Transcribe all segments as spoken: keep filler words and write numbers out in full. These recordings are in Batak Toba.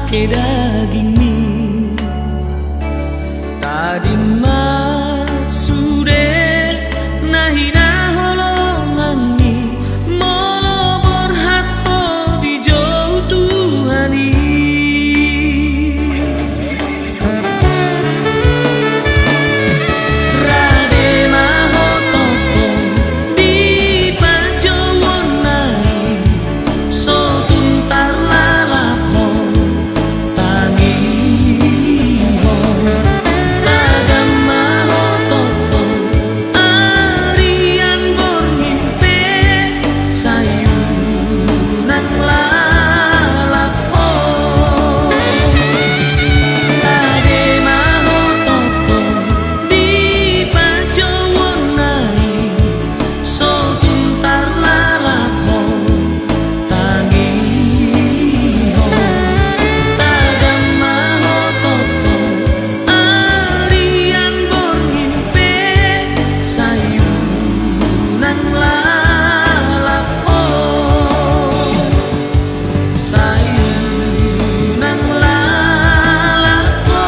Ke dagingmi, tading ma sude na hinaholonganmi, molo borhat ho dijou Tuhan i. Rade ma ho tongtong di panjouonna i, so tuntar lalap ho tangihon. Tagam ma ho tongtong arian borngin pe, sai unang lalap ho. Rade ma ho tongtong di panjouonna i, so tuntar lalap ho tangihon. Tagam ma ho tongtong arian borngin pe, sai unang lalap ho. Sai unang lalap ho.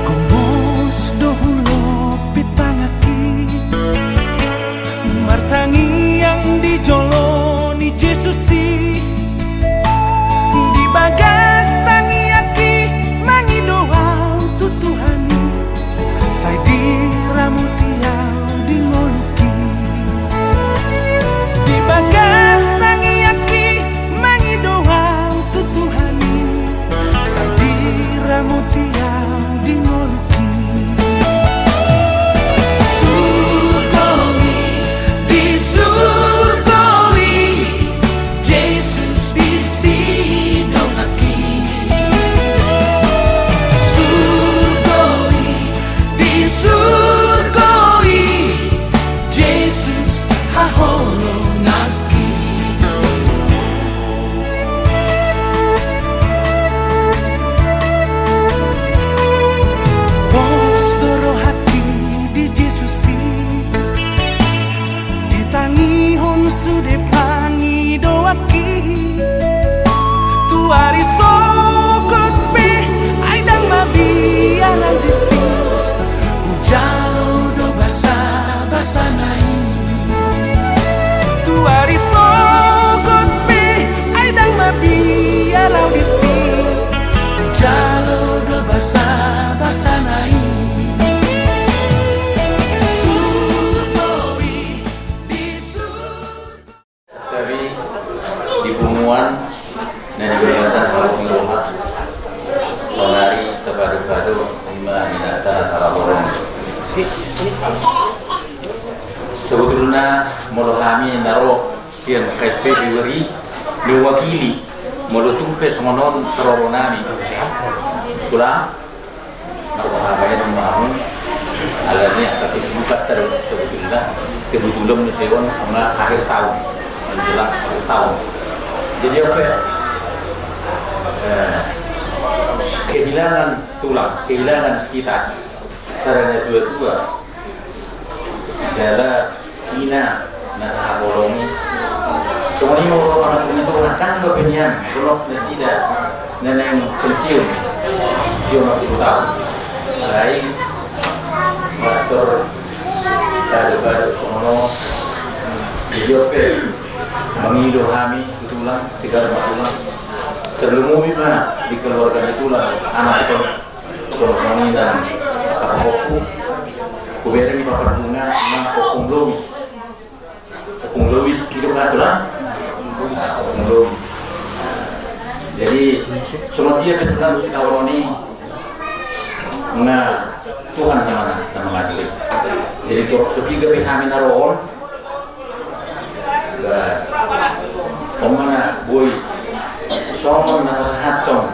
Gomos do hulopi tanganki, martangiang di jolo ni Jesus i. Di bagas tangiangki mangido ahu tu Tuhan i, sai diramoti ahu di ngolungki. Di bagas tangiangki mangido ahu tu Tuhan i, sai diramoti ahu di ngolungki. Surgo i, di surgo i, Jesus disi donganki. Surgo i, di surgo i, Jesus haholonganki. Pos do rohangki di Jesus i, ditangihon sude pangidoanki. Tu ari sogot pe ai ndang mabiar ahu disi, hujalo do basabasana i. Tu ari sogot pe ai ndang mabiar ahu disi, hujalo do basabasana i. Surgo i, di surgo. Tabi di punguan na di bagasan halak ni roha, saonari tapado-pado ima ninna na harabolon. Sebetulna molo hami na ro sian K S P Brewery, mewakili, molo tung pe songon on haroro nami. Tulang, marhahabaen ma hamu, alani angka kesibukan tadi sebetulna, kebetulan muse on, nga akhir tahun, menjelang akhir tahun. Jadi apa ya? Eh, kehilangan tulang, kehilangan kita, sada na tua-tua, jala ina na tahaholongi. Songon i ma ro pangaturna tu, ndang dope nian, dolok nasida na naeng pensiun, sio ma pitu taon. Alai, faktor tado-tado songon on. Jadi oke, mangido hami tu tulang, tegar ma tulang. Terlumobi ma di keluarga ni tulang, anakkon. Songon i nang angka pahompu, hubereng ma parbunga nang Ompung Lowis. Ompung Lowis, i do kan, Tulang? Ompung Lowis. Jadi, songon dia pe, Tulang, sitaonon i, nga Tuhan na mana, na mangadili. Jadi, torop so piga pe hami na ro on, ba, on ma na boi songon na pasahathon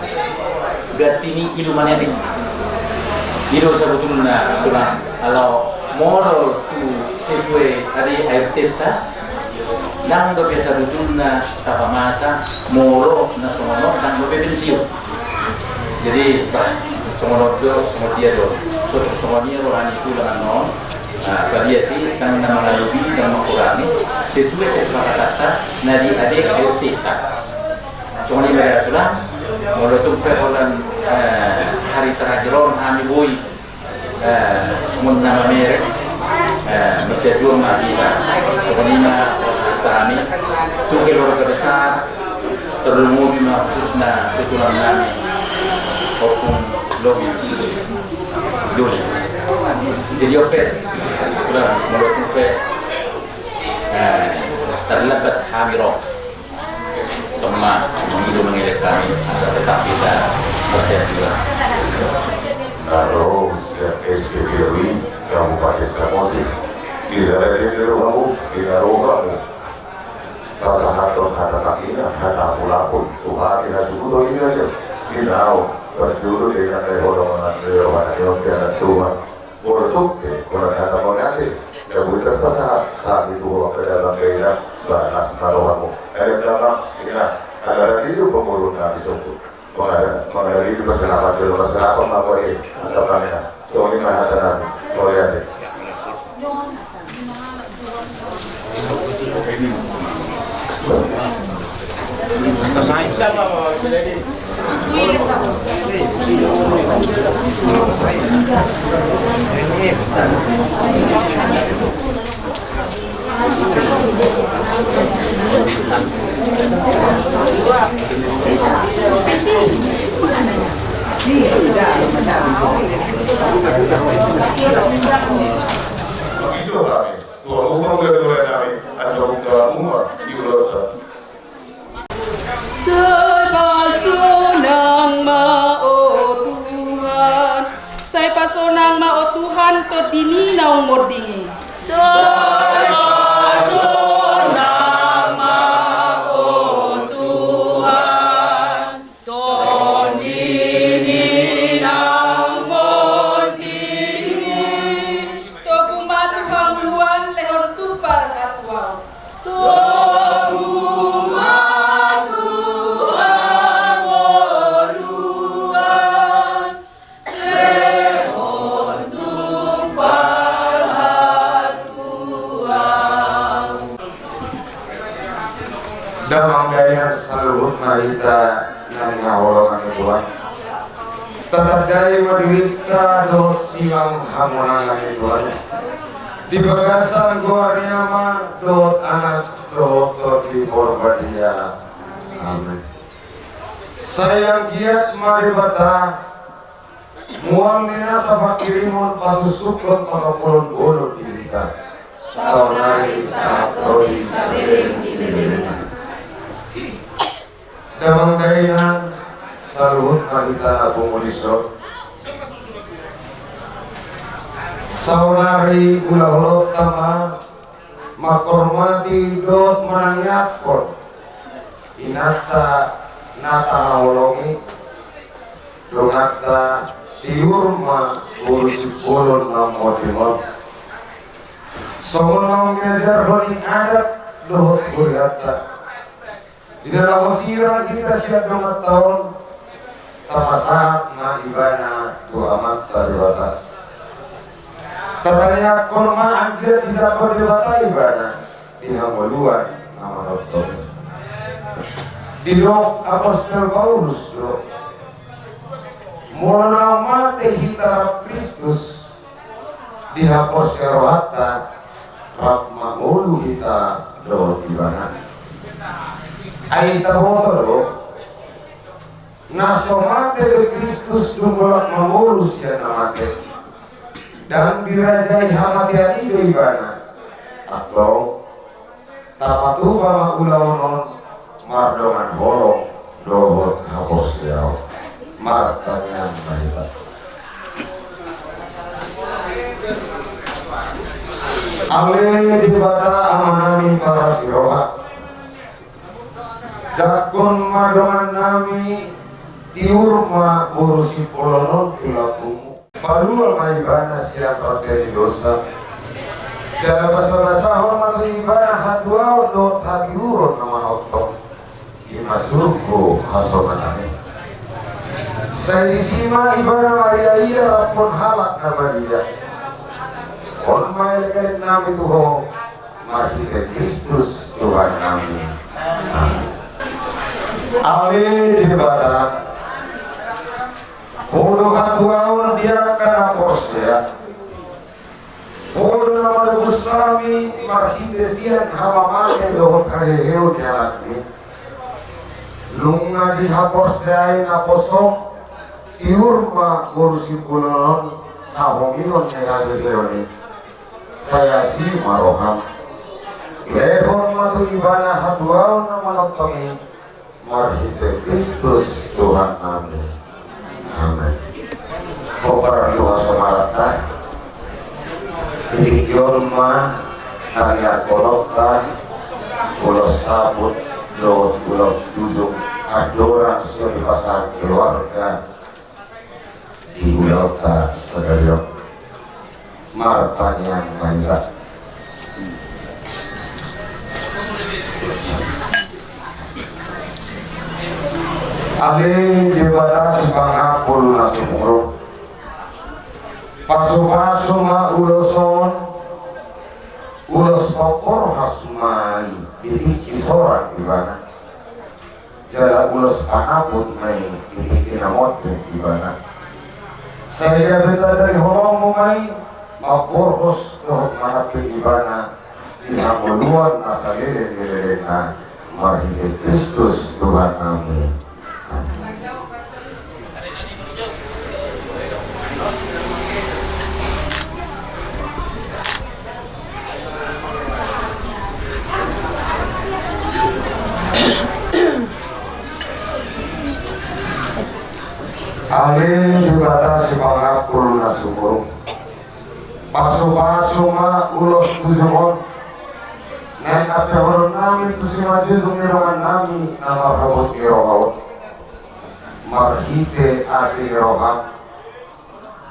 ganti ni ilumanetik. I do sabutulna, Tulang, ala molo tu sesuai ade A R T-ta, ndang dope sabutulna tapamasa molo na songon on ndang dope pensiun. Jadi bah, songon on do, songon dia do. So, songon i roha ni Tulang annon. Nah, padia si, ndang na mangalubi, ndang mangkurangi, sesuai kesepakatanta na di ade A R T-ta. Songon i ma da, Tulang, molo tung pe holan, eh, hari terakhir on hami boi, eh, songon na mamereng, eh, marsiajuang ma hita. Songon i ma hami, suhut keluarga besar, tarlumobi ma khususna tu tulang nami, Ompung Lobi Doli. Jadi on pe, Tulang, molo tung pe, eh, tarlambat hami ro. Tong ma, mangido mangelek hami, asa tetap hita marsiajuang. Na ro sian S P B R I Kabupaten Samosir, di dalan ni rohamu, di na rohamu pasahathon hata tangihon, hata hapulapul tu hami hasuhuton i ma jo. Di na on parjolo di na roha ni on, di na roha ni on, di na Tuhan. Molo tung pe holan hata mauliate, na boi tarpasahat hami tu ho angka damang dainang, ba las ma rohamu. Alai damang, ina, ala rade do pangolu nami sombut. Mangala, mangala rade do parserapan, jolo parserapan ma boi, angka damang ina. Songon i ma hata nami, mauliate. Itu kami. Tuhan, Tuhan, Tuhan, Tuhan, Tuhan, asa buka rumah di Ulota. Sai pasonang ma, o Tuhan. Sai pasonang ma, o Tuhan, tondi ni naung monding i. Sai pasonang ma, o Tuhan. Tondi ni naung monding i. Togu ma tu hangoluan, lehon tumpal hatuaon. Togu ma tu hangoluan, lehon tumpal hatuaon. Damang dainang saluhutna hita na hinaholongan ni Tuhan. Tatandai ma dirinta dohot silang hamonangan ni Tuhan. Di bagasan goar ni Ama dohot Anak dohot Tondi Porbadia. Amen. Sai anggiat ma Debata, mual ni nasa pangkirimon, pasusupkon, pangapulon bolon di hita. Saonari sahat ro di sabeleng ni lelengna. Damang dainang saluhutna hita na pungu dison. Saonari ulaonta ma manghormati dohot manangiangkon inanta na tahaholongi, donganta Tiur ma boru Simbolon na monding on. Songon naung niajarhon ni adat dohot hurianta. Di na laho sirang hita sian donganta on, tapasahat ma ibana tu Amanta Debata. Tatangiangkon ma anggiat dijangkon Debata ibana di hangoluan na manongtong. Didok Apostel Paulus do, molo naung mate hita rap Kristus, dihaporseai rohanta, rap mangolu hita dohot ibana. Ai taboto do, na so mate be Kristus dung holan mangolu sian na mate, ndang dirajai hamatean i be ibana. Antong, tapatupa ma ulaon on mardongan holong dohot haporseaon. Martangiang ma hita. Ale Debata Amanami parasi roha, jangkon ma dongannami Tiur ma boru Simbolon on tu lambungmu. Palual ma ibana sian rante ni dosa. Jala basabasahon ma tu ibana hatuaon dohot hatiuron na manongtong. I ma surgo hasonangan i. Sai disi ma ibana mariaia rap dohot halak na badia. On ma elekelek nami tu ho, marhite Kristus Tuhan nami. Amen. Ale Debata, Ho do hatuaon di angka na porsea. Ho do na manobus hami marhite sian hamamate dohot haheheon ni anakmi. Nunga dihaporseai naposom, tiur ma boru Simbolon on hahomion ni haheheon i. Sai asi ma roham. Lehon ma tu ibana hatuaon na manongtong i. Marhite Kristus Tuhan nami. Amen. Hombar tu hasomalanta. Di tingki on ma tangiangkononta ulos saput dohot ulos tujung andorang so dipasahat keluarga. Di ulaonta sadari on. Martangiang ma hita. Ale Debata sipangampul na sumurung. Pasupasu ma ulos on. Ulos paborhas ma i di tingki sorang ibana. Jala ulos panaput ma i di tingki na monding ibana. Sai gabe tanda ni holongmu ma i mamborhos dohot manaput ibana di hangoluan na saleleng ni lelengna, marhite Kristus Tuhan nami. Amen. Ale Debata sipangampul na sumurung. Pasupasu ma ulos tujung on. Naeng ampehonon nami tu simanjujung ni dongan nami na marhabot ni roha on. Marhite asi ni roham.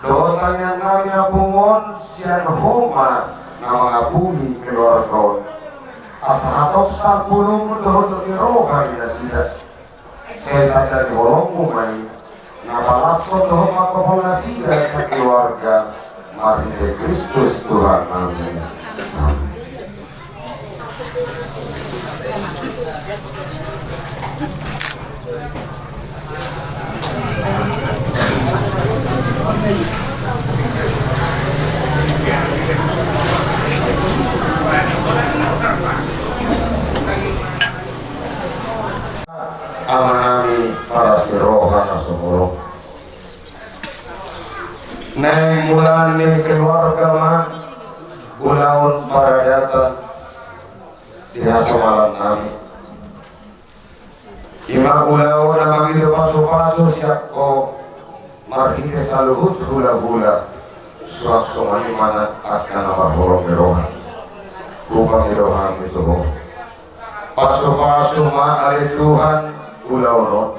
Dohot tangiang nami na pungu on sian ho ma na mangapuli keluarga on. Asa hatop sampulum dohot ni roha ni nasida. Sai tanda ni holongmu ma i na palashon dohot mangkopol nasida sakeluarga marhite Kristus Tuhan nami. Amen. Amanami parasi roha na sumurung. Naeng mula ni keluarga ma ulaon paradatan di hasomalan nami. Ima ulaon na mangido pasupasu sian ho marhite saluhut hulahula. Suang songon i ma nang angka na marholong ni roha. Hupangido hami tu ho. Pasupasu ma ale Tuhan ulaon on.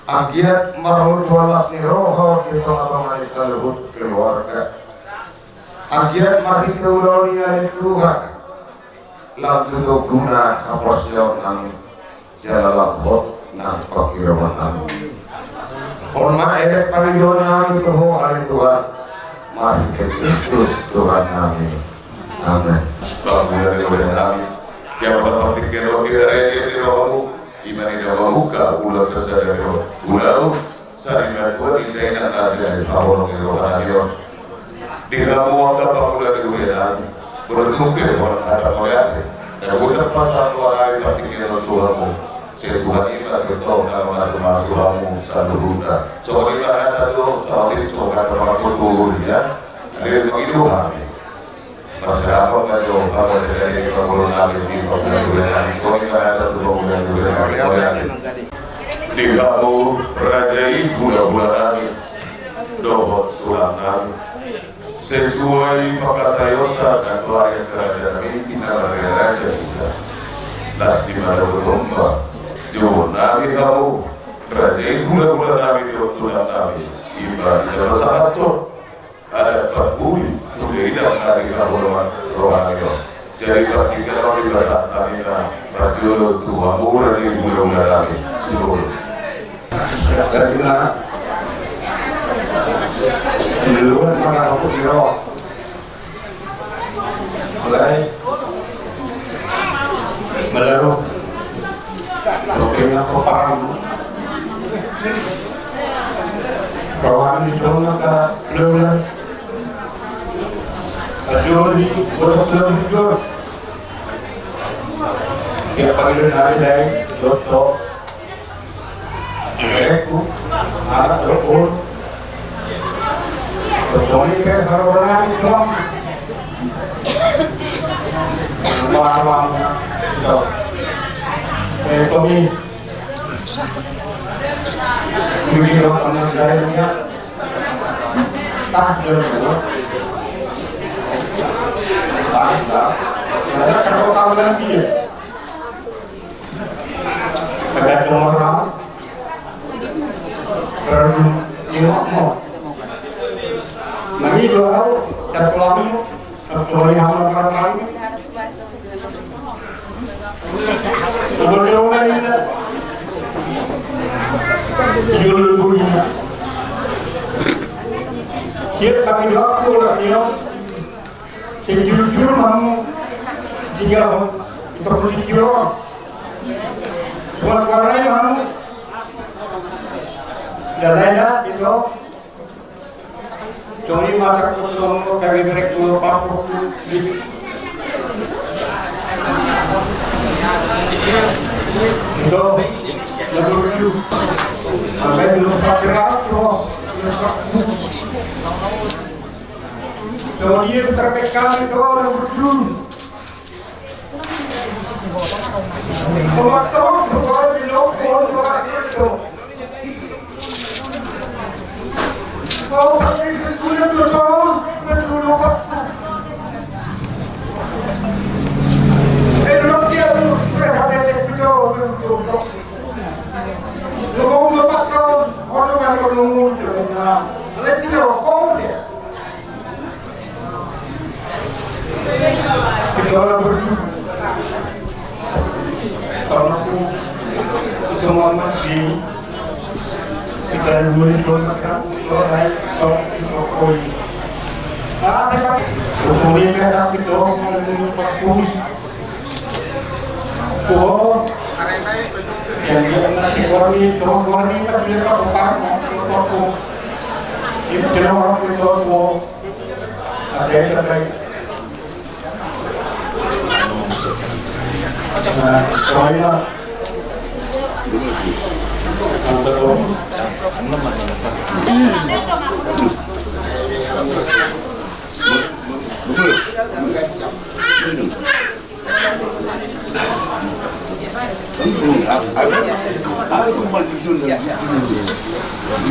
Anggiat marhol tu las ni roha on di tongatonga ni saluhut keluarga. Anggiat marhite ulaon i ale Tuhan lam tutu guna haporseaon nami. Jala lam hot nang panghirimon nami. On ma elek pangidoan nami tu ho ale Tuhan. Marhite Kristus Tuhan nami. Amen. Pangula ni roha nami. Ia pada partingkian roha di rohamu. Ima ni na mambuka ulaon sadari on. Ulaon sadari na tua di dainang nami na dipaholongi roha nami on. Di hamu angka pangula ni roha nami. Bertungke hata mauliate. Na boi pasahat roha nami partingkian on tu hamu. Sai Tuhan i ma tongtong na mamasumasu hamu saluhutna. Songon i ma hata do, songon i songon hata pangapulhon ya. Ada yang mangido hami. Masyarakat na jo, apa saja di pangulon nami di pangulon nami. Songon i ma hata tu pangulon nami. Mauliate. Di hamu raja i hulahula nami. Dohot tulang nami. Sesuai pangkataionta na tuari angka raja nami di na marga raja hita. Las di mana berlomba. Jomon nami hamu. Raja i hulahula nami dohot tulang nami. Iba, iba pasahat tu adat parpudi, tu garidan na di haholongan rohani on. Jadi, partingkian on di pasahat hami na parjolo tu hamu, di hulahula nami, Sibol. Jadi, na, di luar mana aku di roh. Mulai. Melaru. Oke, apa paham? Rohani dong, kata Lola. Aduh, di bosok Lola, jujur. Ya, panggil hari, dai, Toto. Eku, anak rukun. Rukun ini kan orang-orang itu. Orang-orang itu. Eh, Tommy. Ini orang-orang lainnya. Tah, dia dua. Tah, tah. Karena kalau tahu nanti ya. Kada cuma orang. Perlu tengok mo. Mari doa au, satu lagi. Satu lagi hal lagi. Betul lagi. Jujur bunyinya. Dia pakai waktu lah, you know. Sejujur mau tinggal itu perlu dikira. Buat warnai mau. Dan lainnya itu. Cuma mata kosong kami berek dulu papuk. Itu. Lalu itu. Sampai dulu pakai apa? Kemudian tertekan itu orang berdua. Teman-teman, berdoa di laut, Tuhan doa di itu. Kau pasti sudah berdoa, berdoa waktu. Eh, belum dia tu, sudah kata dia berdoa, berdoa. Lu mau berdoa, kau, kau tu kan kau nunggu, jangan. Kalau tidak, kau dia. Kita orang berdua. Karena aku, kita mama di, kita dua itu, maka orang lain, orang itu, koi. Ah, kita, rukun ini kan kita orang yang berpakui. Oh, yang dia nanti orang ini, orang ini kan dia tak utama, orang itu. Itu dia orang itu, oh.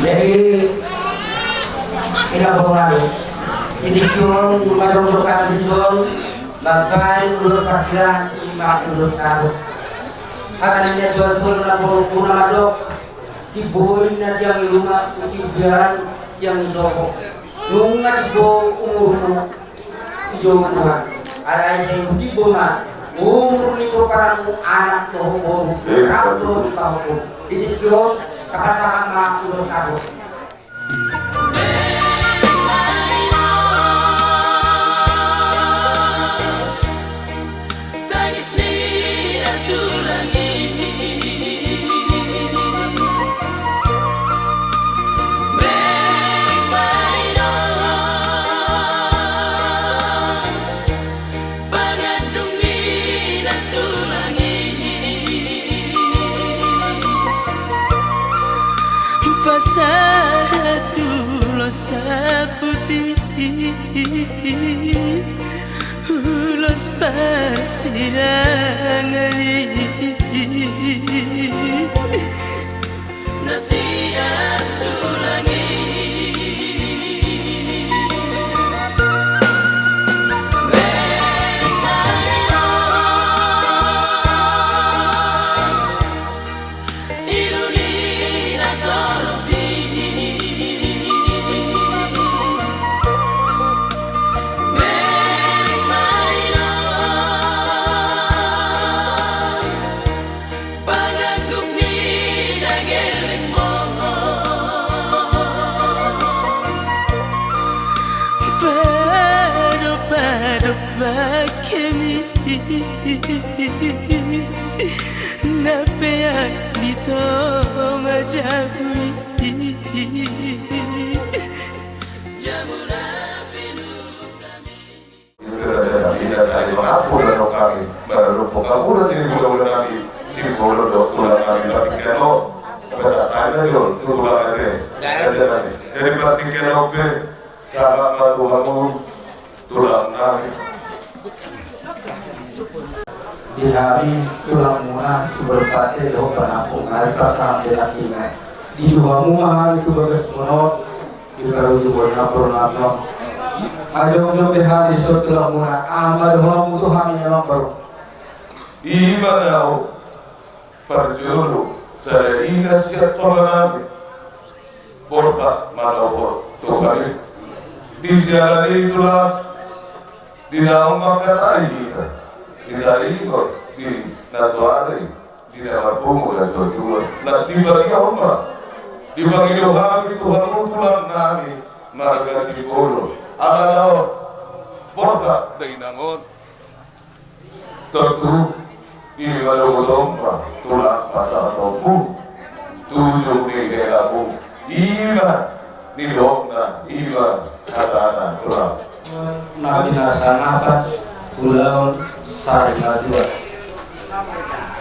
Jadi, ina bongan, di tingki on, rumah dong dokan di son, mambaen ulos parsilahan, ima ulos sahat. Hata ni natuatua na borungku na mandok, di boi na tiang i ruma, di biaran tiang i sopo. Nunga di bo umurmu. Ijo Tuhan, alai sai di bo ma umur ni pomparanmu, anak dohot boru, rap dohot pahompu. Di tingki on, tapasahat ma ulos sahat. Tangis ni na tulang i. Mereng baen on pangandung ni na tulang i. Pasahat ulos saput i. Ulos parsidangan i. Na sian tulang i. Mereng baen on. Ilu ni na torop i. Na peak di tonga jabu i. Jabu na pinungka mi. Ina sari mangampun nami, mangampun hamu na sini hulahula nami, sini hulahula dohot tulang nami, patingkian on. Pasahat hami jo tu tulang nami. Jadi patingkian on pe, sahat ma tu hamu tulang nami. Di hami tulang muna, sumber pate dohot panampung, nai pasahat di na hinga. Di tu hamu ma hami tu bagas muna on. Di parujung on na parnapion. Adong do pe hami so tulang muna, aha ma dohononmu tu hami na mambaru? Ima na parjolo, sada ina sian tonga nami. Borhat ma na hupor tu hami. Di siala ni tulang, di naung mangkatai hita, di taringot di na tuari, di na marpungu na tuatua. Na sibagian ma dipangido hami tu hamu tulang nami marga Simbolon. Ala na on, borhat da inang on. Tontu, ima do botomu ma tulang pasahatonmu tu ujung ni helamu. Ima nidokna, ima hatana tulang. Na binasan apat ulaon sari madua.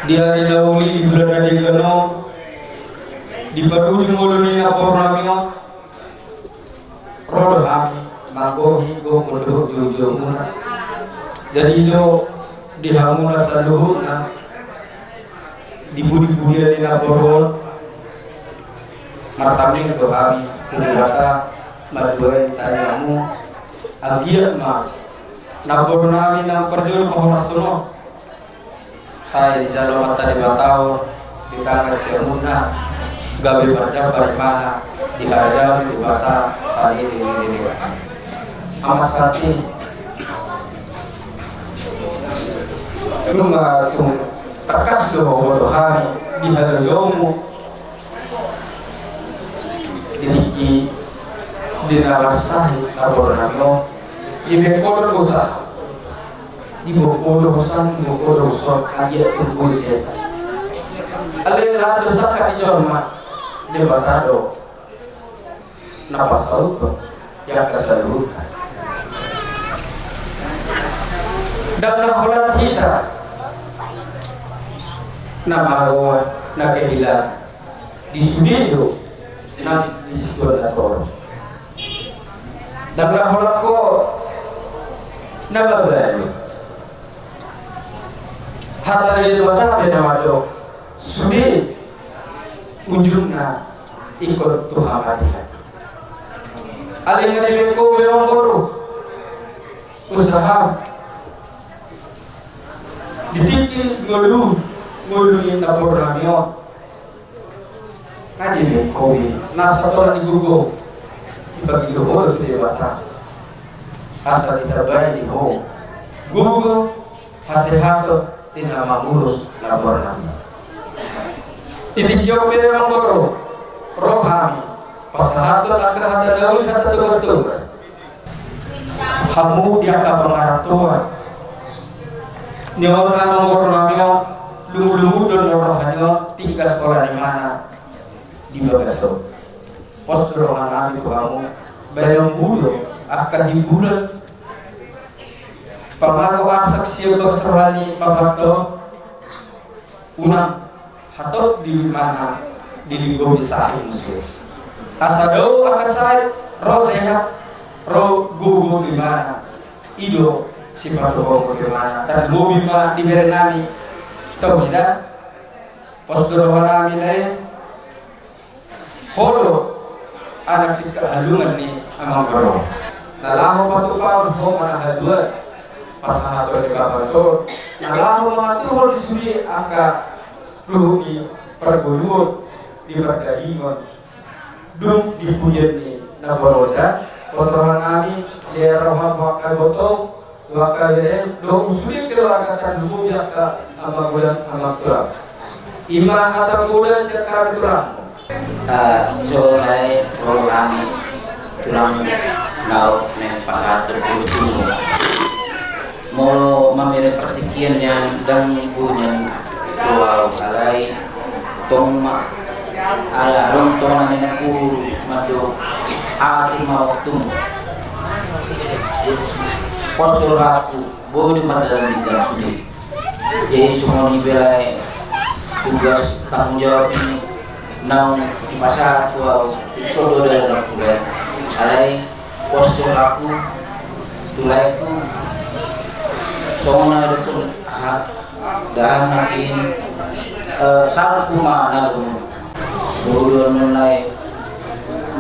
Di ari na uli di bulan na denggan on, di parujung ulu ni na parnapion, ro do hami manggohi gokhon dohot joujoumuna. Jadi do di hamuna saluhutna, di pudi-pudian ni na parnapion, martamiang do hami tu Debata, manduai tangiangmu, anggiat ma na boru nami na parjolo pahorashon on sai dijalo Amanta Debata on di tangan siamunna, gabe marjambar imana di harajaon ni Debata saleleng ni leleng. Ama Santi, nunga tung tangkas do huboto hami di harajaonmu di tingki di na marsahit na boru nami on, di bengkolan bosa. Diboan do hosan, diboan do hosan, anggiat tumpu ise. Alai laho do sangkap ni jolma, Debata do na pasauthon di angka saluhutna. Ndang na holan hita na magoan, na kehilangan. Di sude do nang di situan na torop. Ndang na holan ho na mabalu. Hata ni Debata pe na mandok, sude ujungna ingkon tu hamatean. Alai nga dibaen ho be amang boru, usaha di tingki ngolu, ngolu ni na boru nami on. Nga dibaen ho be na satoran ni gogo, dipangido ho do tu Debata asa ditambai di ho gogo, hasehaton di na mangurus na boru nami. Di tingki on pe amang boru, ro hami pasahathon angka hata na uli, hata tobar-tobar. Hamu di angka pangarantoan ni on, amang boru nami on, lumu-lumu do na roha ni on tinggal holan imana di bagas on. Pos do roha nami tu hamu, baenonmu do angka hiburan, pamago asak sian bagas roha ni bapanta on. Unang hatop do imana dilinggomi sahit muse. Asa dao angka sahit, ro sehat, ro gogo tu imana. I do sipatupaonmu tu imana. Tarlumobi ma di bere nami Sitaunida. Pos do roha nami lae. Ho do anak sihahalungan ni amang boru. Na laho patupahon ho ma na haduan pasahaton ni bapanta on. Na laho mangatuhon di sude angka ruhut ni parngoluon, di pardagingon, dung di pudian ni na boru on da. Pos roha nami, di roha angka iboto, angka bere, dohot sude keluarga, tarlumobi angka amangboru, amangtua. Ima hata poda sian hami tulang. Ah, so lae, ro hami tulang naung pasahat tu tulang. Molo mamereng partingkian nian, ndang boi nian tu ahu, alai tong ma, ala adong tong na nina puru mandok, atur ma waktum. Pos do rohangku, boi do mardalan di jam sude. Jadi songon i pe lae, tugas tanggung jawab i naung dipasahat tu ahu, i so do dalan na hubaen. Alai pos do rohangku tu laengku, songon na didok, aha, dahan nangkin, eh, sanggup ma na domu. Boi do on lae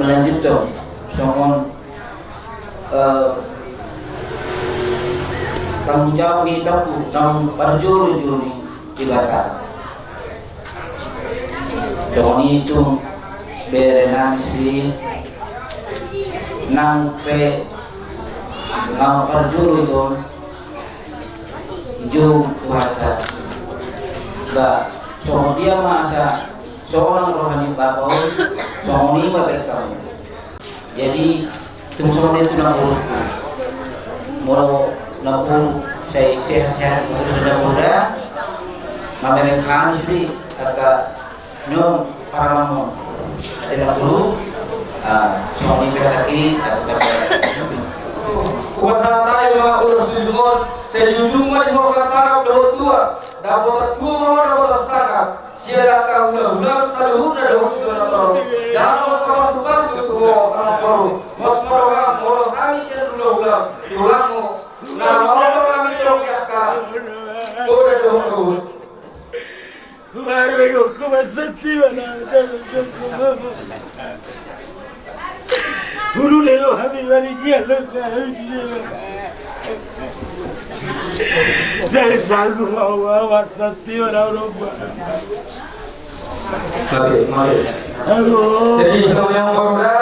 melanjuthon songon, eh, tanggung jawab ni itongku naung parjolo-jolo ni Debata. Songon i tung bere nami si, nang pe naung parjolo itong dijou Tuhanta. Ba songon dia ma asa sonang roha ni bapa on, songon i ma pe hamu. Jadi tung songon i tu na boru, molo na boru sai sehat-sehat, molo na boru da, mamereng hami sude angka nion paramangmon. Ate na boru, ah, songon i pe hata i, ah, hupasahat hami ma ulos di ujung on. Sai jujung ma di ho hasangap dohot tua, dapotan tua ma ho dapotan sangap. Sian angka hula-hula saluhutna dohot sian na torop, jalo ma pasu-pasu tu ho amangboru. Pos ma roham, molo hami sian hula-hula, tulang ho. Na maoto hami jolo di angka poda dohot luhut. Marmego ko ma santi mana. Ulu ni roha ni marigi alo ka hami di dewa. Ndang sanggup ahu, ahu ma santi mana, ahu domba. Oke, oke. Aduh. Jadi songon i ma,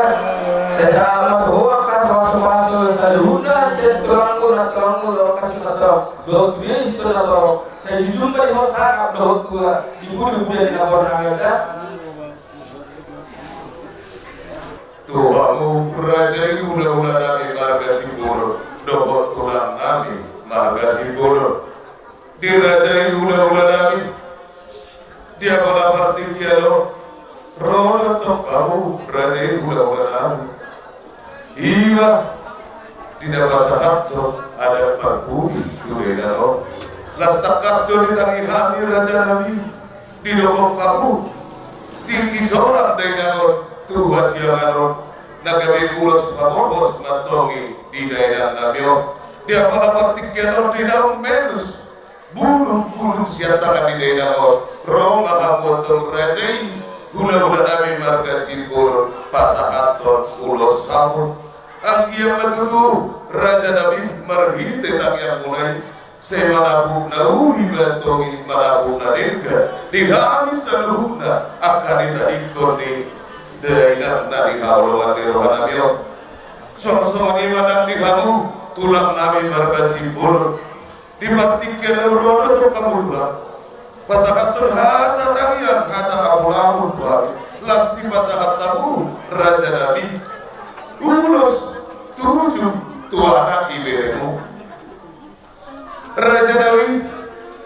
sai sahat ma tu ho angka pasu-pasu saluhutna sian tulangmu, na tulangmu dohot angka sitorop. Dohot sude sitorop. Sai jujung ma di ho sangap dohot tua, di pudi-pudi ni na borngin da. Tu hamu raja i hula-hula nami marga Simbolon, dohot tulang nami marga Simbolon. Di raja i hula-hula nami, di apala partingkian on, ro do tong hamu raja i hula-hula nami. Ima di na pasahathon adat parpudi tu dainang on. Las tangkas do ditangihon hami raja nami, didok hamu tingki sorat dainang on tu hasiangan on, na gabe ulos patorhos ma antong i di dainang nami on. Di apala partingkian on di naung menus bulung-bulung sian tangan ni dainang on, ro ma hamu antong raja i hula-hula nami marga Simbolon pasahathon ulos saut. Anggiat ma tutu raja nami marhite tangiangmuna i, sai manabuk na uli ma antong i, manabuk na denggan di hami saluhutna angka ditadingkon ni dainang na di haholongan ni roha nami on. Songon-songon i ma nang di hamu tulang nami marga Simbolon. Di partingkian on ro do tong hamu tulang, pasahathon hata tangiang, hata hamu-hamu tu hami. Las dipasahat hamu raja nami ulos tujung tu anak iberemu. Raja nami,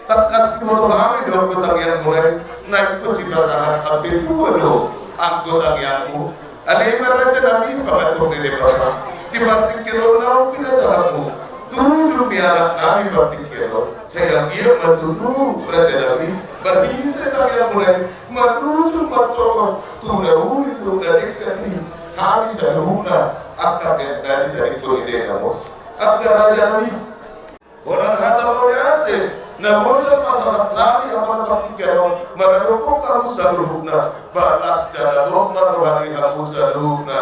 tangkas diboto hami do anggo tangiangmuna i, na ingkon sipasahat hape tua do anggo tangiangmu. Alai ima raja nami, pangatur ni Debata, di partingkian on naung pinasahatmu tujung ni anak nami partingkian on, sai anggiat ma tutu raja nami, marhite tangiangmuna i, manujung martonggo tu na uli tu na denggan i hami saluhutna angka na ditadingkon ni dainang on. Angka raja nami, holan hata mauliate na boi tapasahat hami apala partingkian on maradophon hamu saluhutna, ba las jala gok ma roha ni hamu saluhutna,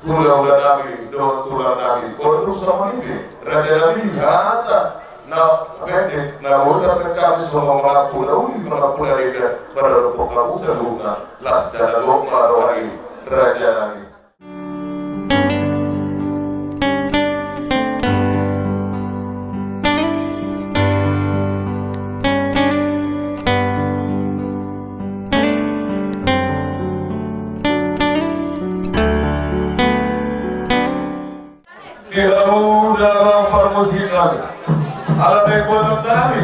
hula-hula nami dohot tulang nami. Olo, tung songon i pe raja nami, hata na pendek na boi tabaen hami songon mangampu na uli, mangampu na denggan maradophon hamu saluhutna, las jala gok ma roha ni raja nami. Di hamu damang parmusik nami. Ala naeng buaton nami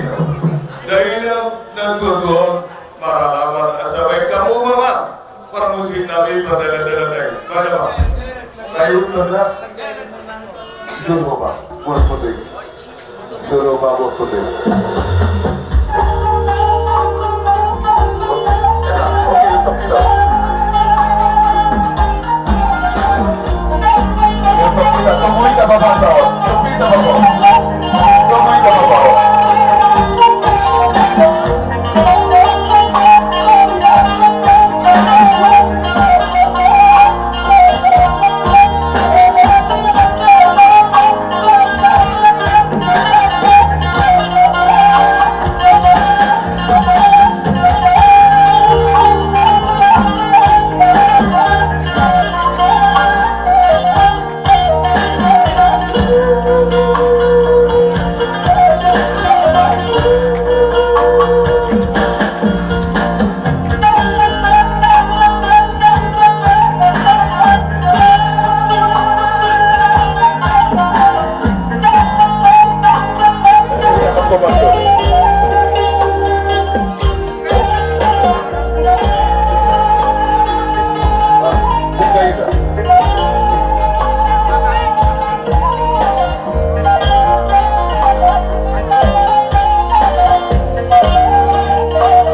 dainang na tuatua on maralaman asa baen hamu ma parmusik nami pardalanan nai. Baen ma. Kayu tanda. Jolo ma. Buat penting. Jolo ma buat penting. Oke, untuk kita. Untuk kita, tunggu kita, Bapak, tau. Tunggu kita, Bapak. Tunggu kita, Bapak.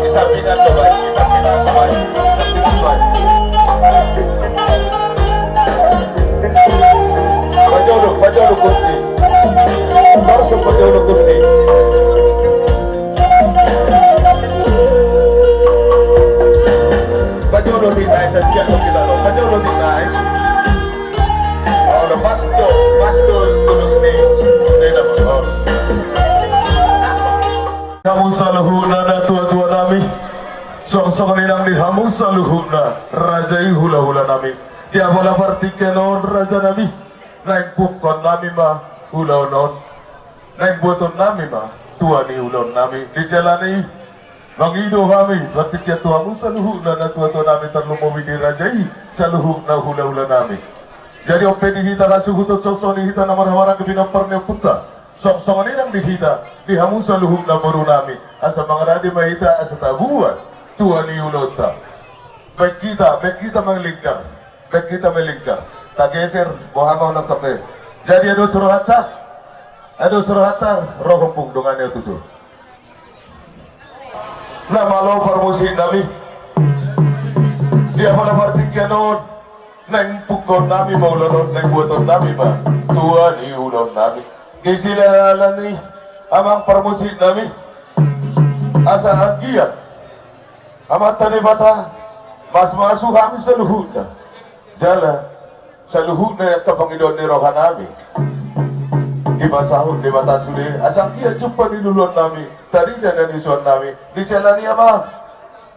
Di sampingan do, Bang. Di sampingan do, Bang. Di sampingan do, Bang. Pajolo, pajolo kursi. Langsung pajolo kursi. Pajolo di nai, sa siap kita lo. Pajolo di nai. Oh, udah pas do, pas do, tulus ni. Udah dapat, oh. Hamu saluhutna na tuatua nami. Songon i nang di hamu saluhutna raja i hulahula nami. Di apala partingkian on raja nami. Naeng pungkaon nami ma ulaon on. Naeng buaton nami ma tua ni ulaon nami. Di siala ni i mangido hami partingkian tu hamu saluhutna na tuatua nami, tarlumobi di raja i saluhutna hulahula nami. Jadi on pe di hita hasuhuton, songon i hita na marhahamaranggi pinompar ni ompunta. Songon i nang di hita, di hamu saluhutna boru nami, asa mangarade ma hita asa tabuat tua ni ulaonta. Baen hita, baen hita ma lingkar. Baen hita ma lingkar. Tageser, boha ma unang sampe. Jadi ado suruhanta. Ado suruhanta, ro ompung, dongani au tutu. Na malo parmusik nami. Di apala partingkian on. Naeng pungkaon nami ma ulaon on, naeng buaton nami ma tua ni ulaon nami. Di siala ni i amang parmusik nami. Asa anggiat Amanta Debata mamasu-masu hami saluhutna. Jala saluhutna angka pangidoan ni roha nami dipasahut Debata sude, asa anggiat jumpa ni luluan nami, tarida na nisuan nami. Di siala ni i amang,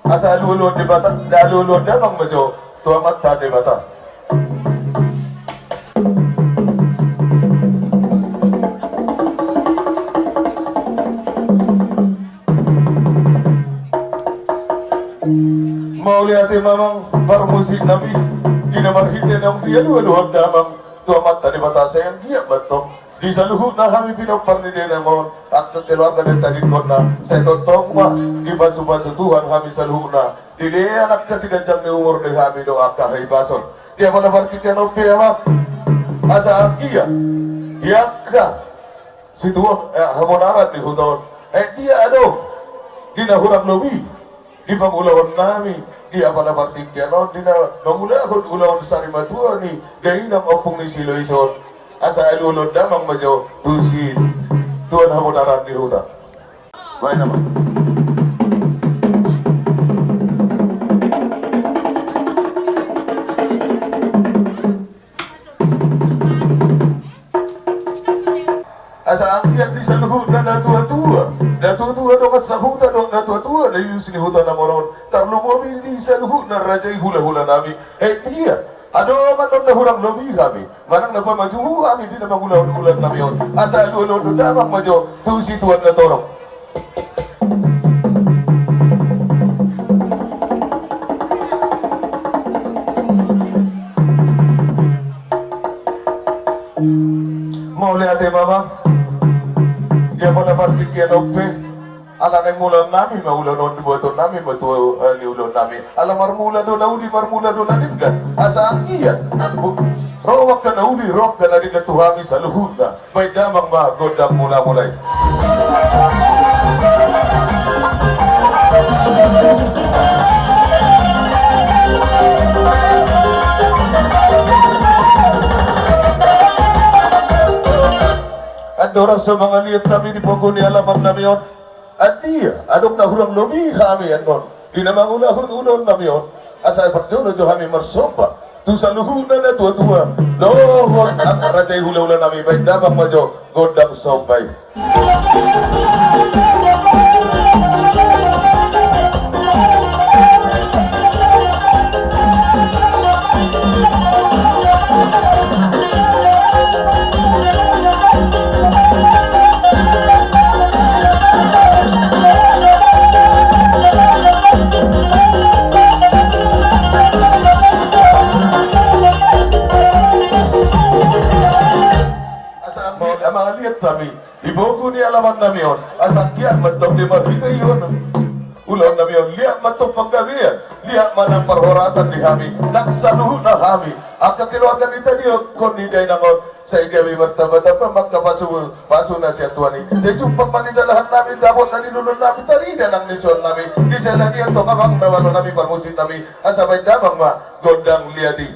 asa alualuhon Debata, alualuhon damang ma jo tu Amanta Debata. Mauliate ma amang parmusik nami, di na marhite naung dialualuhon damang tu Amanta Debata, sai anggiat ma tong di saluhutna hami pinompar ni dainang on, angka keluarga dohot tadingkonna, sai tongtong ma dipasupasu Tuhan hami saluhutna, dilehon angka siganjang ni umur di hami dohot angka hahipason. Di apala partingkian on pe amang, asa anggiat di angka situan, eh, habonaran ni huta on, eh, dia adong di na hurang lobi di pangulahon nami di apala partingkian on, di na mangulahon ulaon sarimatua ni dainang ompung ni Silois on, asa alualuhon damang ma jo tu situan habonaran ni huta. Baen ma. Asa anggiat di saluhutna na tuatua, na tuatua dongan sahuta dohot na tuatua na ius ni huta na mora on, tarlumobi di saluhutna raja i hulahula nami. Eh, dia adong annon na hurang lobi hami manang na pamajuhu hami di na mangulahon ulaon nami on, asa alualuhon damang ma jo tu situan na torop. Mauliate ma amang. Di apala Tingki on pe, ala naeng mulaonnami ma ulaon on, dibuatonnami ma tu, eh, ni ulaonnami. Ala marmula do na uli, marmula do na denggan. Asa anggiat ro angka na uli, ro angka na denggan tu hami saluhutna. Baen damang ma gondang mula-mula i. Andorang so mangaliat hami di pogu ni alamannami on, andia adong na hurang lobi hami annon di na mangulahon ulaonnami on, asa parjolo jo hami marsomba tu saluhutna na tua-tua dohot angka raja i, hula-hulanami. Baen damang ma jo gondang somba i. Asa anggiat ma mangaliat hami di pogu ni alamannami on, asa anggiat ma tong di marhitehon ulaonnami on, liat ma tong panggabean, liat ma nang parhorasan di hami nang saluhutna hami angka keluarga ni tadingkon ni dainang on. Sai gabe martamba-tamba ma angka pasu, pasu na sian Tuhan i. Sai jumpang ma di jalahannami dapot na niluluannami, tarida nang ni suannami. Di sela ni antong abang na malo nami parmusiknami, asa baen damang ma gondang liat i.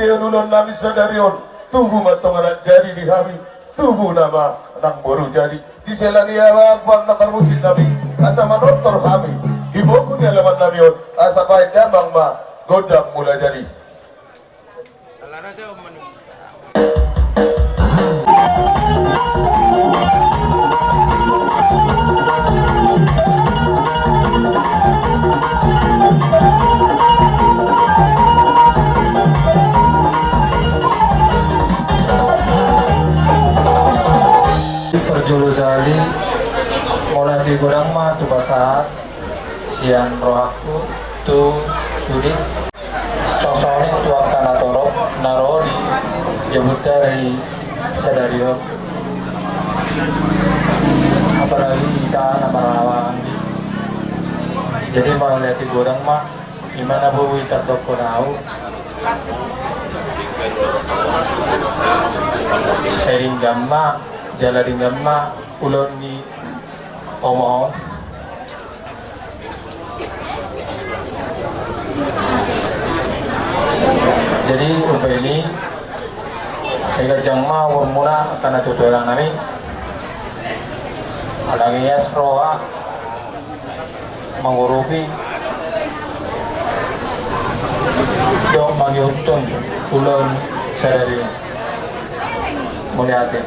Ulaon nami sadari on, tubu ma tong anak jadi di hami, tubu nama nang boru jadi. Di sela ni i amang parmusik nami, asa manortor hami di pogu ni alaman nami on, asa baen damang ma gondang mula jadi. Parjolo sahali, mauliate godang ma tu pasahat sian rohangku tu sude. Songon i tu angka na torop na ro di jabunta di sadari on. Apalagi hita na marhahamaranggi. Jadi mauliate godang ma, i ma na boi tardokkon ahu. Sai denggan ma, jala denggan ma ulaon ni omak on. Jadi umbahen i, sai ganjang ma umurmuna angka natuatua nami. Ala ngeas roha mangurupi dohot mangihuthon ulaon sadari on. Mauliate.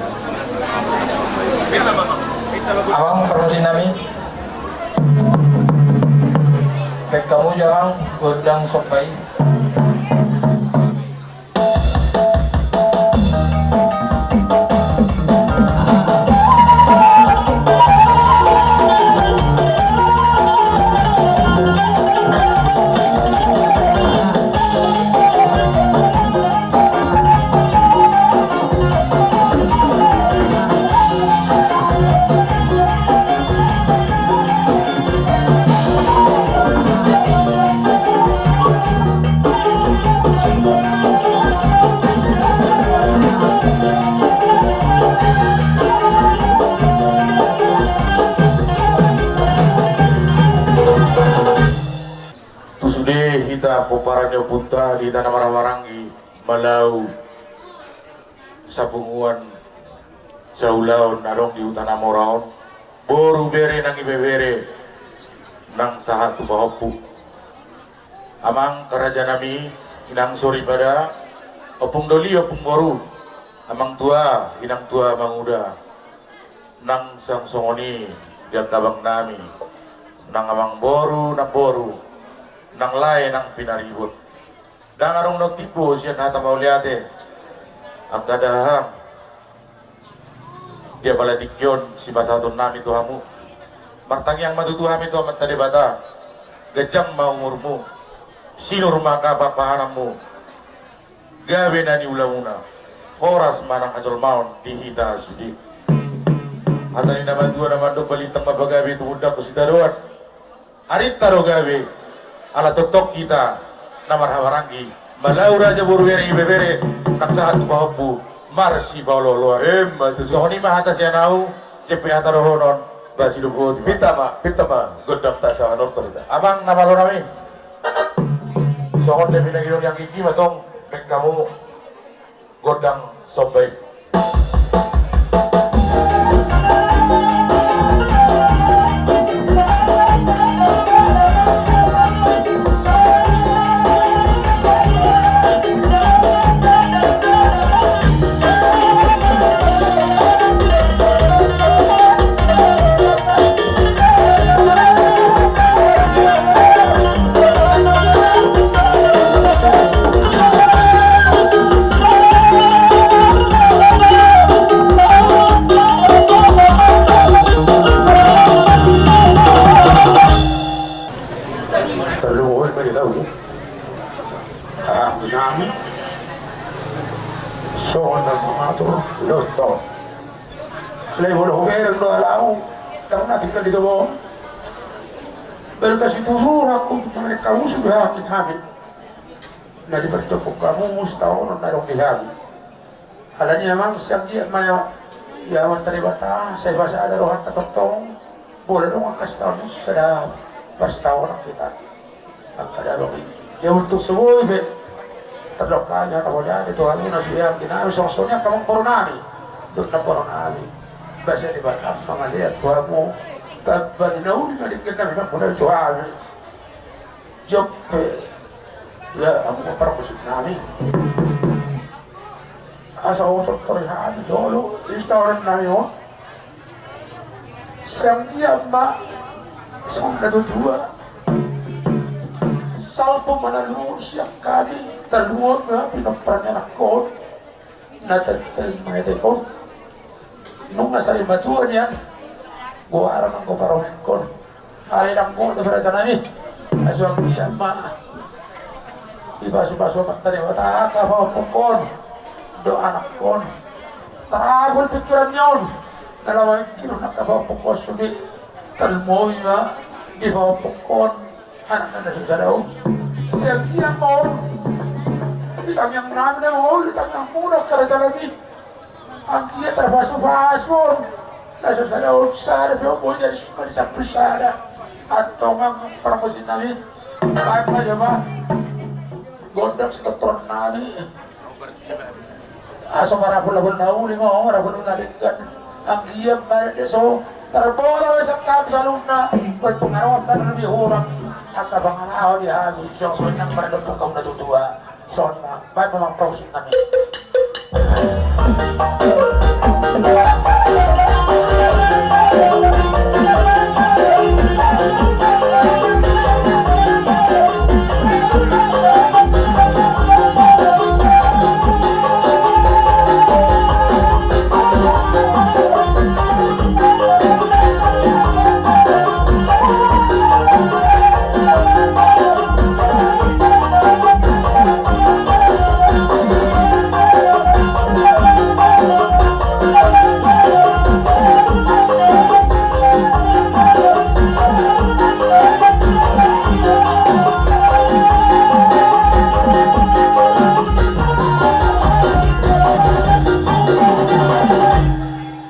Amang parmusik nami. Baen hamu jo amang gondang somba i. Tu sude hita pomparan ni ompunta di hita na marhahamaranggi, Malau, sapunguan, saulaon na adong di huta na mora on, boru, bere nang ibebere, nang sahat tu pahompu. Amang karaja nami, inang soripada, ompung doli, ompung boru, amang tua, inang tua manguda, nang sang songon i di angka abang nami, nang amang boru, nang boru, nang lae, nang pinaribot. Ndang adong na timbo sian hata mauliate. Angka dahahang, di apala tingki on sipasahaton nami tu hamu. Martangiang ma tutu hami tu Amanta Debata, ganjang ma umurmu, sinur ma angka pahanpahananmu, gabe na niulamuna, horas ma nang hajolmaon di hita sude. Hata ni na matua na mandok, balintang ma pagabe tumundalhon sitadoan. Arinta do gabe, ala tongtong hita na marhahamaranggi, Malau, raja, boru, bere, ibebere, nang sahat tu pahompu, marsipaolooloan. Emma tutu. Songon i ma hata sian ahu, jempek hata dohonon, bahen sidok botima. Pinta ma, pinta ma gondang ta asa manortor hita. Amang na malo nami. Songon na pinangido ni angginggi ma tong, baen hamu gondang somba i. Tarlumobi ma di hau i. Ah, nami. Songon na mangatur lontong. Alai molo hubereng do ala ahu, ndang na tinggal di toba on. Berkasi tu rohangku, mangkamusu be hami, hami. Na diparjongkon hamu musta on na adong di hami. Alani amang, sian dia ma ia, ia Amanta Debata, sai pasada rohanta tongtong, molo adong angka sitaonon, sada parsitaonon hita. Angka damang i. Ia untuk so boi be. Tardok hami hata mauliate tu hamu na sude anggi nami, songon i angka amangboru nami dohot namboru nami. Basa ni Debata mangalean tu hamu, tamba ni na uli ma denggan nami, mamboan tu hami. Jop pe, ia hamu ma parmusik nami. Asa hutortor hami jolo sian taonan nami on. Sian dia ma songon na tutu, salpu ma na luhut sian hami, taluhut ma pinompar ni anakkon na tadi mangetekon. Nunga sari matua nian goaran anggo parongengkon. Alai dang godang raja nami. Asa anggiat ma dipasupasu Amanta Debata angka pahompungkon dohot anakkon. Tarapul pingkiranna on. Na laho mangkirim angka pahompungkon sude. Tarlumobi ma di pahompungkon. Anak na so sada on. Sian dia ma on. Di tangiang nami na ma on, di tangiangmuna angka raja nami. Anggiat tarpasupasu on. Na so sada on, sada pe on boi jadi sumadi sampulu sada. Antong amang parmusik nami. Baen ma jolo ma. Gondang sitortoran nami. Asa marapul-rapul na uli ma, marapul na denggan. Anggiat ma denggan so tarboto sian hami saluhutna. Boan tung adong angka na lebih hurang. Angka pangalaho di hami, songon songon i nang mardompuk hamu na tuatua. Songon i ma, baen ma amang parmusik nami.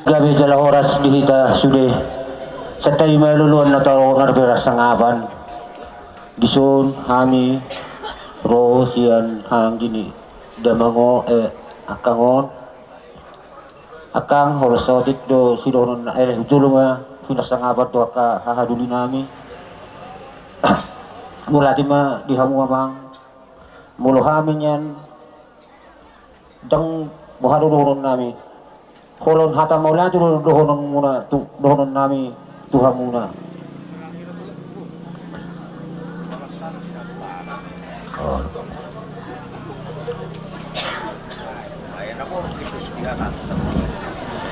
Gabe jala horas di hita sude. Santabi ma loloan na taro marpinasangapan. Dison hami ro sian anggi ni damang on, eh, angkang on. Angkang, holan saotik do sidohonon na, eh, jolo ma pinasangapan tu angka hahadoli nami. Mauliate ma di hamu amang. Molo hami nian dang boha do dohonon nami. Holan hata mauliate do dohononmuna tu, dohonon nami tu hamuna.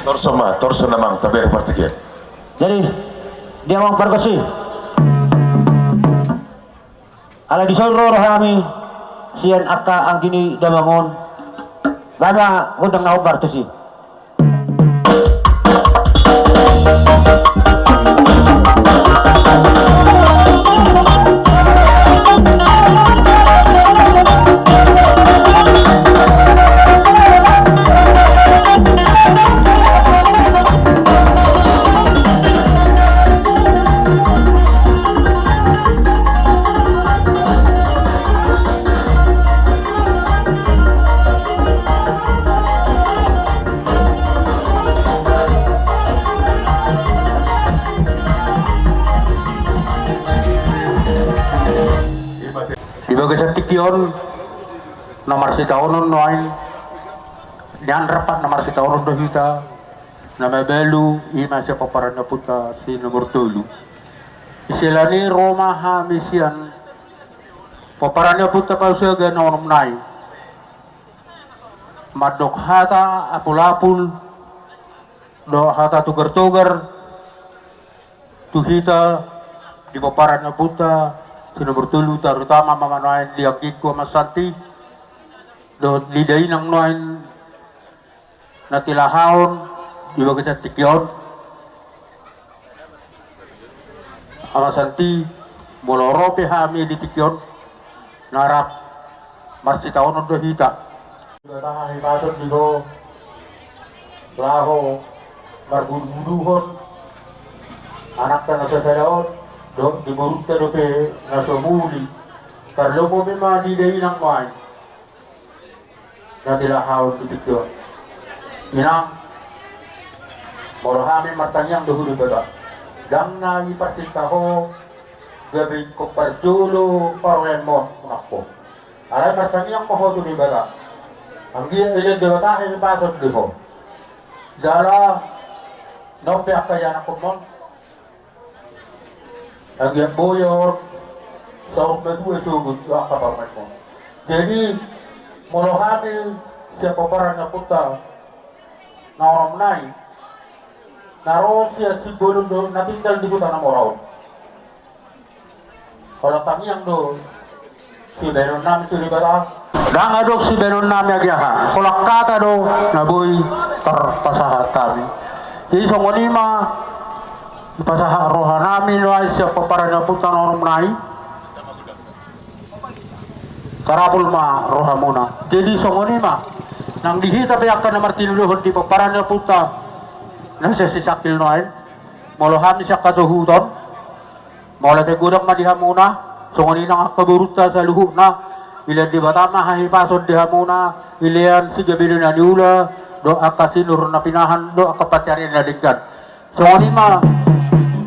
Torus ma, torus ma amang, tabereng partingkian. Jadi, di amang pargonsi. Ala dison ro rohami sian angka anggi ni damang on. Baen ma gondang na hombar tusi. Di bagasan tingki on na marsitaonon nuaeng, nian rampak na marsitaonon do hita. Na mabalu i ma sian pomparan ni ompunta si nomor tolu. Isela ni ro ma hami sian pomparan ni ompunta Pausega na onom nai. Mandok hata apul-apul dohot hata togar-togar tu hita di pomparan ni ompunta si nomor tolu, tarutama ma nuaeng di anggingku Amang Santi dohot di dainang nuaeng na tilahaon di bagasan tingki on. Amang Santi, molo ro pe hami di tingki on, na rap marsitaonon do hita. Dibata hahipason di ho laho marbudu-buduhon anakta na so sada on dohot di borunta dope na so muli. Tarlumobi ma di dainang nuaeng. Na dilahaon di tingki on. Inang, molo hami martangiang do tu Debata, ndang na diparsinta ho gabe ingkon parjolo parumaenmon, unang ho. Alai martangiang ma ho tu Debata. Anggiat dilean Debata hahipason di ho. Jala nang pe angka ianakhonmon, anggiat boi on saur matua sogot tu angka parumaenmon. Jadi, molo hami sian pomparan ni ompunta na onom nai, na ro sian Simbolon dohot na tinggal di Huta Namora on, holan tangiang do sibahenonnami tu Debata. Ndang adong sibahenonnami age aha, holan hata do na boi tarpasahat hami. Jadi songon i ma dipasahat rohanami nuaeng sian pomparan ni ompunta na onom nai. Tarapul ma rohamuna. Jadi songon i ma, nang di hita pe angka na martinodohon di pomparan ni ompunta na sian Sisangkil nuaeng, molo hami sian hatohuton, mauliate godang ma di hamuna, songon i nang angka borunta saluhutna, dilean Debata ma hahipason di hamuna, dilean sigabe ni na niula, dohot angka sinur na pinahan, dohot angka pansarian na denggan. Songon i ma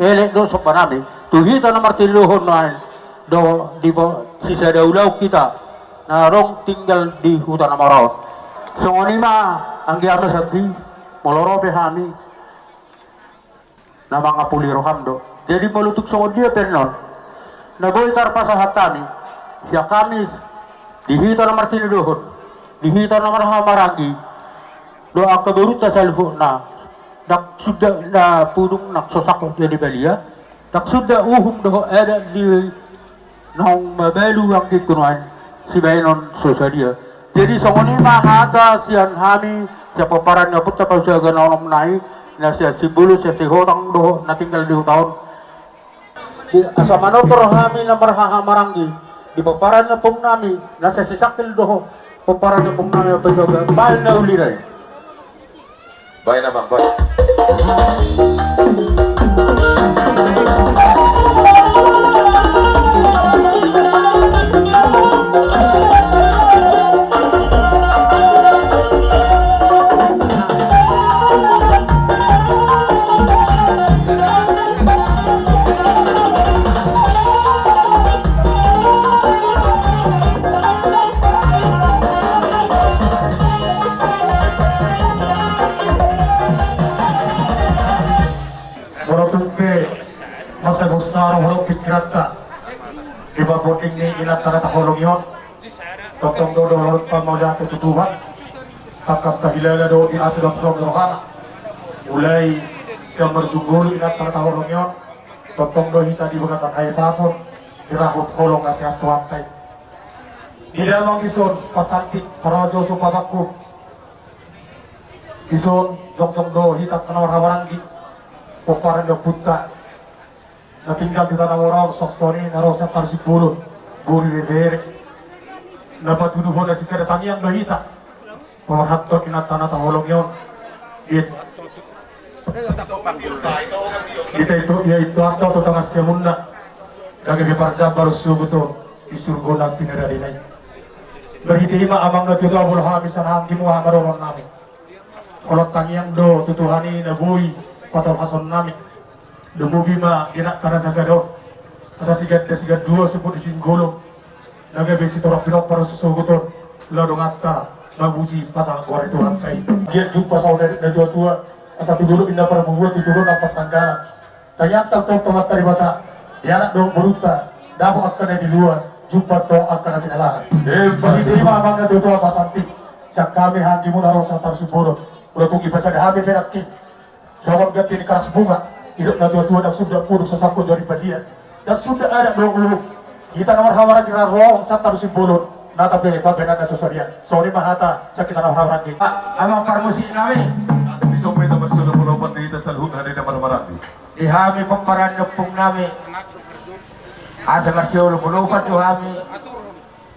elek dohot sombanami tu hita na martinodohon nuaeng, dohot di po-, sisada ulaon hita na adong tinggal di Huta Namora on. Songon i ma, anggia ma sandi, molo ro pe hami, na mangapuli roham do. Jadi molo tung songon dia pe annon, na boi tarpasahat hami, sian hami, di hita na martinodohon, di hita na marhahamaranggi, dohot angka borunta saluhutna, ndang suda na pudung na so sangkot jadi balia, ndang suda uhum dohot adat di naung mabalu anggingku nuaeng, sibahenon so sadia. Jadi songon i ma hata sian hami, sian pomparan ni ompunta Pausaagan na onom nai, na sian Simbolon, sian Sihotang dohot na tinggal di huta on. Di, asa manortor hami na marhahamaranggi di pomparan ni ompungnami na sian Sisangkil dohot pomparan ni ompungnami Pausaagan, bahen na uli rai. Baen, Amang, baen. Molo tung pe masa bosa ro hudok pikiranta di parbonding ni inanta na taholongi on, tongtong do dohononta mauliate tu Tuhan. Tangkas tahilala do di asi dohot rohana. Mulai sian marjunggulu inanta na taholongi on, tongtong do hita di bagasan hahipason dirahut holong na sian Tuhanta i. Di damang dison, pasantik, parajo, sumpah bakku. Dison jongjong do hita angka na marhahamaranggi, pomparan ni ompunta na tinggal di Huta Namora on, songon i na ro sian Tano Simbolon, boru ni ibebere. Na patuduhon na sisada tangiang do hita pamarhathon inanta na taholongi on. Di, di ta itu, ia itu atau tu tangan siamunna. Gabe parjambar sogot on di surgo na pinarade nai. Marhite i ma, amang na tuatua, molo hami sian anggimu, aha ma dohononnami? Holan tangiang do tu Tuhan i na boi patolhasonnami. Lumobi ma di inanta na sasada on, asa siganda sigandua somput ni singgolom, na gabe sitorop pinompar sosogot on laho donganta mamuji pasangaphon ni Tuhanta i. Anggiat jumpa saur matua na tuatua, asa tu dolok ninna parbubuan, tu dolok ninna partanggalan. Tangiangta tu Amanta Debata, di anak dohot borunta dapot angka na dilua, jumpa tong angka na jinalahan. Emma tutu. Marhite i ma, amang na tuatua, pasantik sian hami anggimu na ro sian Tano Simbolon. Molo tung dipasada hami pe nangkin songon ganti ni karas bunga, didok na tuatua, ndang suda pudung so sangkot jadi badia, ndang suda adat dohot uhum. Hita na marhahamaranggi na ro sian Tano Simbolon, nata pe pambahenanna so sadia. Songon i ma hata sian hita na marhahamaranggi. A-, amang parmusiknami. Asa dison ma hita marsiolopolopan di hita saluhutna, hami na marhahamaranggi. Di hami pomparan ni ompungnami, asa marsiolopolopan tu hami.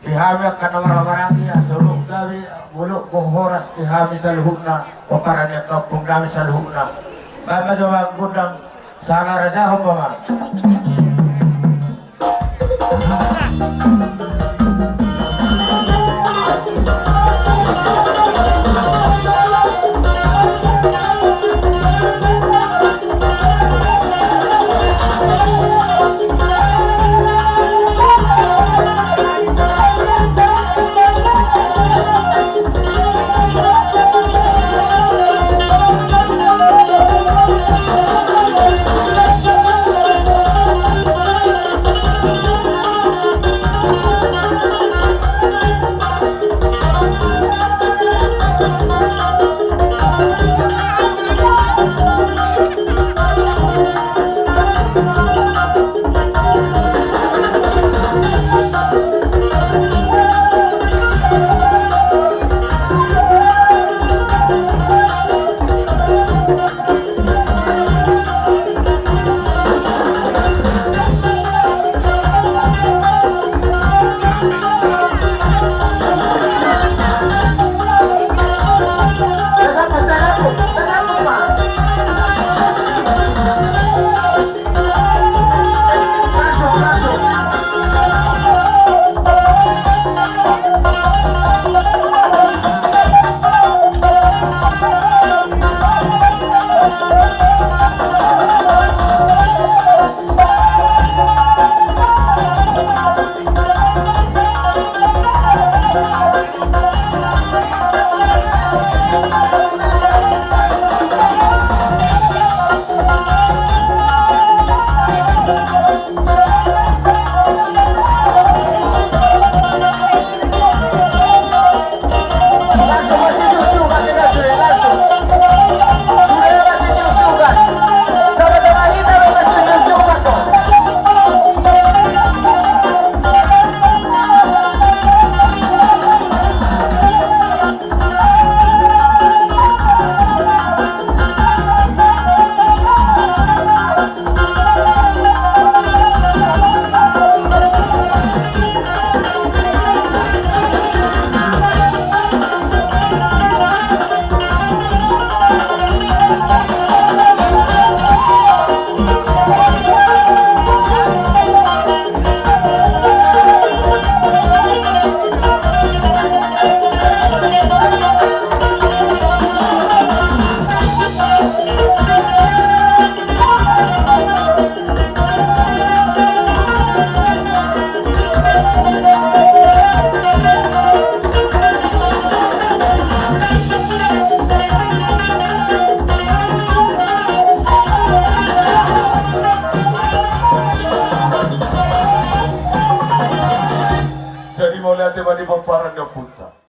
Di hami angka na marhahamaranggi, asa dolok gabe, dolok horas di hami saluhutna, pomparan ni angka ompungnami saluhutna. Baen ma jo, amang, gondang, sahala rajahon ma, amang.